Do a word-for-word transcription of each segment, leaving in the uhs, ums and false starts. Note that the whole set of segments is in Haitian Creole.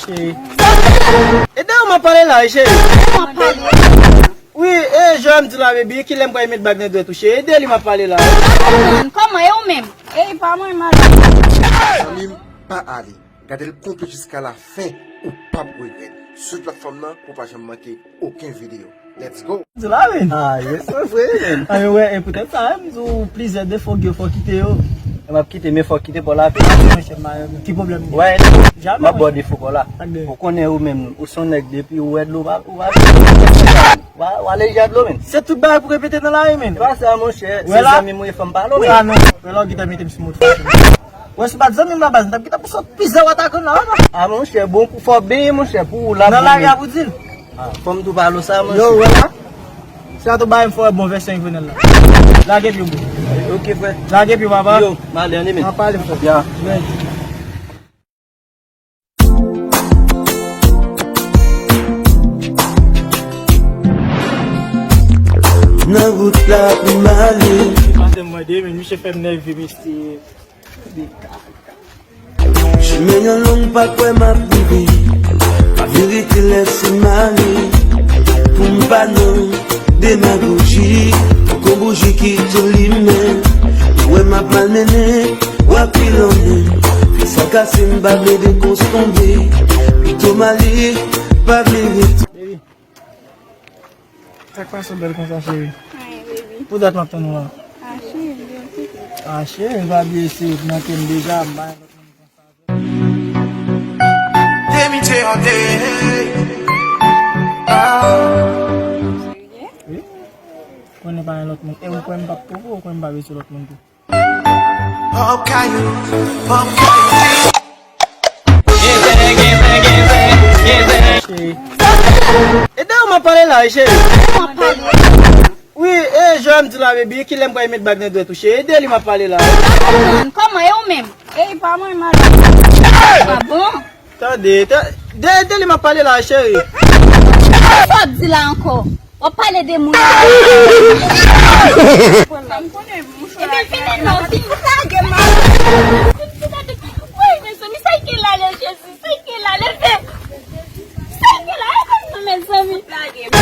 Cheri. E de ou m ap pale la, cheri? Wi, e, jan m di la, baby, kilè m pral met bag nan dwèt ou, cheri? E de li m ap pale la. Kòman, e ou menm? Ey, pa mwen, madanm. Zanmi m, pa ale. Gade l konplit jiska la fen, ou p ap regrèt. Sou platfòm nan pou w pa janm manke okenn videyo. Let's go! Di la, men. Ah, yes, mwen vre, men. Ah, men wè, e poutèt sa, m di w plizyè defo k yo fò kite yo. E m ap kite, men fò kite pa w la. Ki pwoblèm? Wè, m ap ba w defo pa w la. Ou konnen ou menm, ou se yon nèg depi ou wè dlo, ou pa, ou pa, w a, w a leje a dlo, men. Se tout bagay pou repete nan lari, men. Se pa sa, monchè, se zanmi m ou ye, fò m pale w, men. Ah, non, wè lè w gentan mete m sou mòd fache. Wè, si pa t zanmi m la baz, m t ap gentan sot pize w atakan la, papa. Ah, monchè, bon, pou fò benyen, monchè, pou ou la. Nan lari a pou di l. Ah, fò m tou pale w sa, monchè. Yo, wè la. Se la tou bay m fò bon vèsyon Yvenel la. Lage pye w, bro. Ok, frè. Lage pye w, papa. Yo, m ale, ann, men. An pale, frè. Ya. Ready. Nan wout la pou m ale. Pase m mande, men misye fè m nève, mesye. Chimen an long, pa kwè m ap rive. Pa verite lèse m ale. Pou m pa nan demagoji, poko bouji ki tou limen. Ou wè m ap malmennen, w ap pi lanmen. Fè sa kase, m pa vle dekons tonbe. Pito m ale, pa vle rete. Sa k pase w bèl konsa, cheri? Anyen, baby. Pou dat m ap tann ou la. Ah, cheri, m byen okipe. Ah, cheri, m pa bliye se ou k nan kè m deja, m pa gen lòt moun konsa avè w. Demi J an de. Ah. Serye? Wi. Konnen pa gen lòt moun. E ou kwè m p ap twonpe w, ou kwè m pa bezwen lòt moun tou? Pop Kayou, Pop Kayou. Cheri. E de ou m ap pale la, cheri? Wi, e, jan m di la, baby, kilè m pral met bag nan dwèt ou, cheri? E de li m ap pale la. Kòman, e ou menm? Ey, pa mwen, madanm. Ah bon? Tande, ta-, de, de li m ap pale la, cheri. Sa w ap di la ankò? W ap pale de moun. Ebyen, vini non, vini, lage m. Woy, mezanmi, sa ki la, le Jezi, sa ki la, le Jezi. Sa ki la, e kòm nou, mezanmi. Lage m.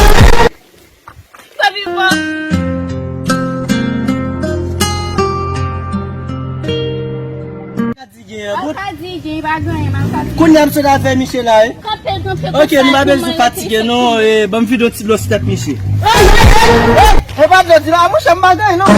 Kounye a m sot avè misye la, wi. Ok, nou pa bezwen fatige, non. E, ban m vide yon ti dlo sou tèt misye. E pa dlo di la, monchè, m pa gen, non.